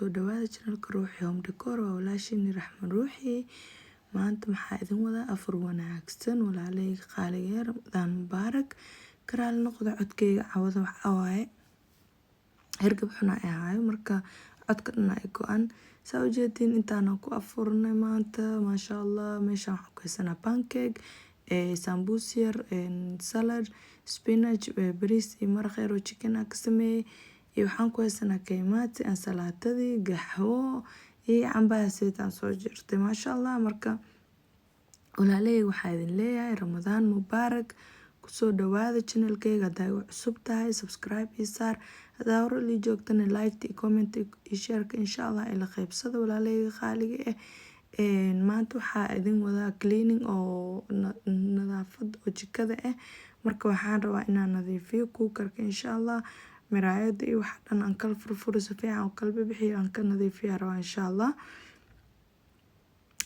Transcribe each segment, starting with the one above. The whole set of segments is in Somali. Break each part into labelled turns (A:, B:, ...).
A: Kusoo dhawaada channelka Ruuxi Home Decor. Waa walaashiin Raxman Ruuxi. Maanta maxaa idin wadaa? Afur wanaagsan, walaalahayga qaaliga. Ramadaan mubaarak. Karaal noqda, codkayga cawada waxaa waaye hergab xuna ay ahaayo, marka codka dhan ay go-an. Saa ujeediin, intaana ku afurnay maanta, maasha Allah. Meeshaan waxaan ku haysanaa pancake, sambuus yar, salad, spinach, bariis iyo maraq yar oo chicken ah ka sameeyey, iyo waxaan ku haysanaa kaymaati, ansalaatadii, gaxwo iyo cambaha seetaan soo jirtay, maasha Allah. Marka walaalaheyga, waxaa idin leeyahay Ramadaan mubaarak. Kusoo dhawaada channelkayga. Haddaa igu cusub tahay, subscribe ii saar. Haddaa hore lii joogtana, like iyo comment iyo shareka insha Allah ila qaybsada, walaalaheyga qaaliga ah. Maanta waxaa idin wadaa cleaning oo nadaafad oo jikada ah. Marka waxaan rabaa inaan nadiifiyo cookerka insha Allah, miraayada iyo waxa dhan aan kala furfuro, si fiican u kala bibixiyo, aan ka nadiifiyo rabaa insha Allah.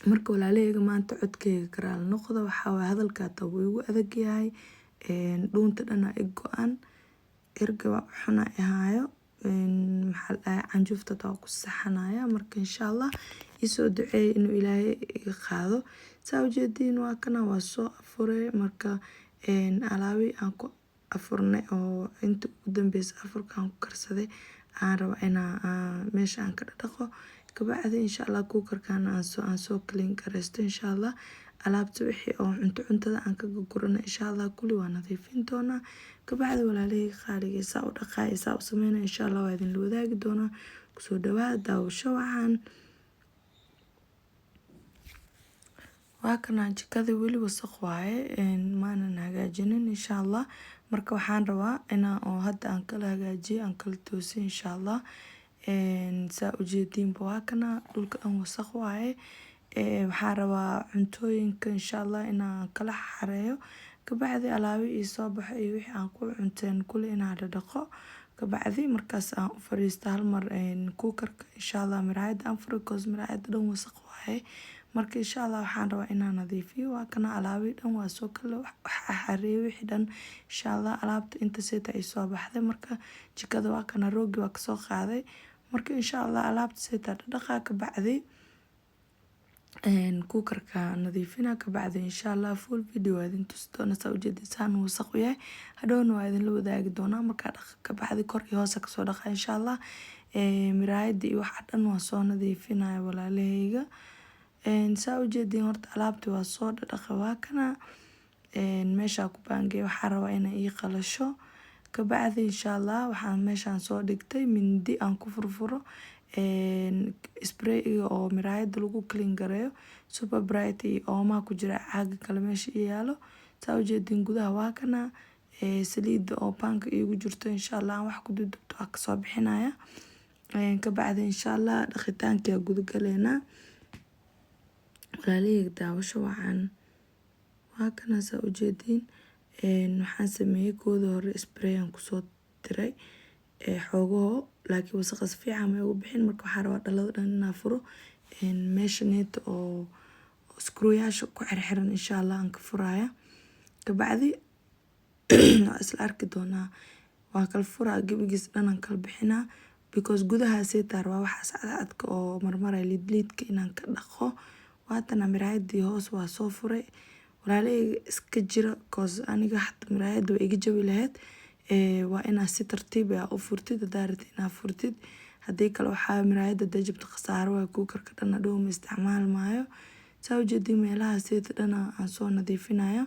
A: Marka walaalaheyga, maanta codkeyga karaal noqda. Waxaa waaye hadalka hataa wuu igu adag yahay, dhuunta dhan aa i go-an, hergab xun aa i haayo, maxaa la dhahay, canjuufta hataa waa ku saxanaya. Marka insha Allah isoo duceey inuu Ilaahay iga qaado. Saa ujeediin, waa kana, waa soo afuray. Marka alaabi aan ku afurnay oo inta ugu dambeysa afurka aan ku karsaday aan rabaa inaa meesha aan ka dhaqo. Kabacdi insha Allah cookerkan aan soo clean gareysto insha Allah. Alaabta wixii oo cunto cuntada aan ka gurgurana insha Allah kulli waa nadiifin doonaa. Kabacdi walaalaheyga qaaliga, saa u dhaqaaya, saa u sameynaya insha Allah waa idinla wadaagi doonaa. Kusoo dhawaada, daawasho wacan. Waa kana, jikada weli wasaq waaye, maanan hagaajinin insha Allah. Marka waxaan rabaa inaa oo hadda aan kala hagaajiyo, aan kala toosiyo insha Allah. Saa ujeediinba, waa kana, dhulka dhan wasaq waaye. Waxaan rabaa cuntooyinka insha Allah inaan kala xareeyo. Kabacdi alaabi ii soo baxo iyo wixii aan ku cunteen kuli inaan dhaqo. Kabacdi markaas aan u fariisto hal mar cookerka insha Allah, miraayada aan furo, because miraayada dhan wasaq waaye. Marka insha Allah waxaan rabaa inaan nadiifiyo. Waa kana, alaabi dhan waa soo kala xareeyay wixii dhan insha Allah. Alaabta inta seeta ay soo baxday. Marka jikada waa kana, roogi waa kasoo qaaday. Marka insha Allah alaabta seeta dhaqaa, kabacdi cookerka nadiifina. Kabacdi insha Allah full video waa idin tusi doona. Saa ujeedin, saan wasaq u yahay, hadhowna waa idinla wadaagi doonaa. Markaa dhaq kabacdi kor iyo hoose kasoo dhaqa insha Allah. Miraayada iyo waxa dhan waa soo nadiifinaya, walaalaheyga. Saa ujeedin, horta alaabti waa soo dhaqay, waa kana, meeshaa ku baangay. Waxaa rabaa inay ii qalasho. Kabacdi insha Allah waxaan meeshaan soo dhigtay mindi aan ku furfuro sprayga oo miraayada lagu clean gareeyo, Super Bright iyo oomaha ku jira caaga kale meesha ii yaalo. Saa ujeedin, gudaha waa kana, saliida oo paanka iigu jirto insha Allah aan wax ku dudubto waa kasoo bixinaya. Kabacdi insha Allah dhaqitaanka guda galeynaa, walaalaheyga. Daawasho wacan. Waa kana, saa ujeediin, waxaan sameeyey kooda hore spray aan kusoo tiray xoogaho, laakiin wasaqda si fiican ma ugu bixin. Marka waxaan rabaa dhalada dhan inaan furo, meesha neeta oo screw-yaasha ku xirxiran insha Allah aan ka furaya. Kabacdi waa isla arki doonaa. Waa kala furaa, gebigiis dhan aan kala bixinaa, because gudaha seetaa rabaa waxaas cadcadka oo marmaray, liidliidka inaan ka dhaqo. Waatana, miraayadii hoos waa soo furay. Walaalaheyga, iska jira, cause aniga hata miraayada way iga jabi lahayd. Waa inaad si tartiib ah u furtid hadaa rabtid inaad furtid. Haddii kale waxaa miraayada haday jabto, khasaaro waay, cookerka dhan hadhow ma isticmaali maayo. Saa ujeedin, meelaha seeta dhan aan soo nadiifinaya,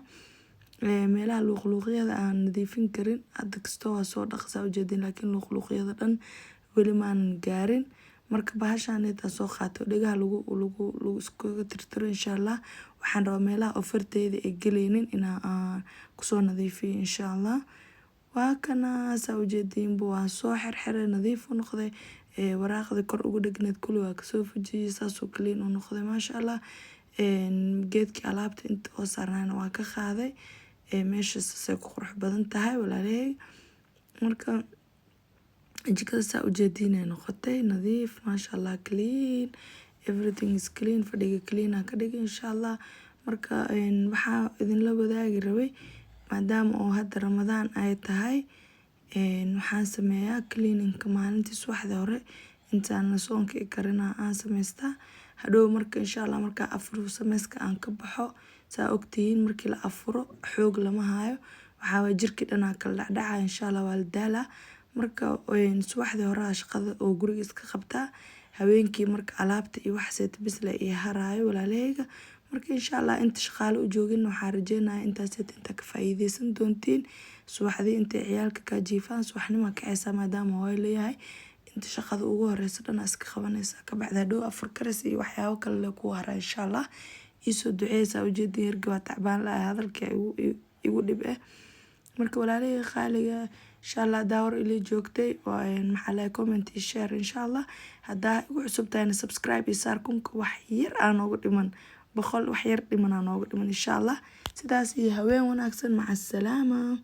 A: meelaha luuqluuqyada aan nadiifin karin hadda kastoo waa soo dhaq, saa ujeedin, laakiin luuqluuqyada dhan weli maanan gaarin. Marka bahashaan intaa soo qaato, dhegaha lagu lagu lagu iskaga tirtiro insha Allah. Waxaan rabaa meelaha oo farteyda ay geleynin inaan kusoo nadiifiyo insha Allah. Waa kana, saa ujeediinba, waan soo xirxiray, nadiif u noqday. Waraaqdii kor ugu dhegneed kulli waa kasoo fujiyey, saasoo clean u noqday, maasha Allah. Geedkii alaabta inta oo saarnaana waa ka qaaday. Meesha saasay ku qurux badan tahay, walaalahey. Marka jikada saa ujeediin ay noqotay nadiif, maasha Allah, clean, everything is clean. Fadhiga clean aan ka dhigay insha Allah. Marka waxaa idinla wadaagi rabay, maadaama oo hadda Ramadaan ay tahay, waxaan sameeyaa cleaningka maalintii subaxda hore. Intaan soonka i karina aan samaystaa. Hadhow marka, insha Allah, markaa afur sameyska aan ka baxo, saa ogtihiin, markii la afuro xoog lama hayo. Waxaa waye jirkii dhan aa kala dhacdhacaya, insha Allah, waa la daalaa. Marka subaxdii hore shaqada oo guriga iska qabtaa, habeenkii marka alaabta iyo waxaseeta bis la ii haraayo, walaalaheyga. Marka, insha Allah, inta shaqaale u joogin, waxaan rajeynayaa intaas inta ka faa'iideysan doontiin. Subaxdii intay ciyaalka kaa jiifaan, subaxnimo kacaysaa, maadaama hooyo leeyahay, inta shaqada ugu horeysa dhan iska qabanaysaa. Kabacdi hadhow afur karis iyo waxyaabo kale le kuu haraa, insha Allah. Iisoo duceysaa. Ujeedin hergi waa tacbaan la hadalka igu dhib eh. Marka walaalahey qaaliga, insha Allah, hadaa hor ila joogtay, maxaa lahay, comment iyo share, insha Allah. Haddaa igu cusub tahayna, subscribe iyo saar. 1000-ka wax yar aa nooga dhiman, 100 wax yar dhiman aa nooga dhiman, insha Allah. Sidaas iyo haween wanaagsan, maca asalaama.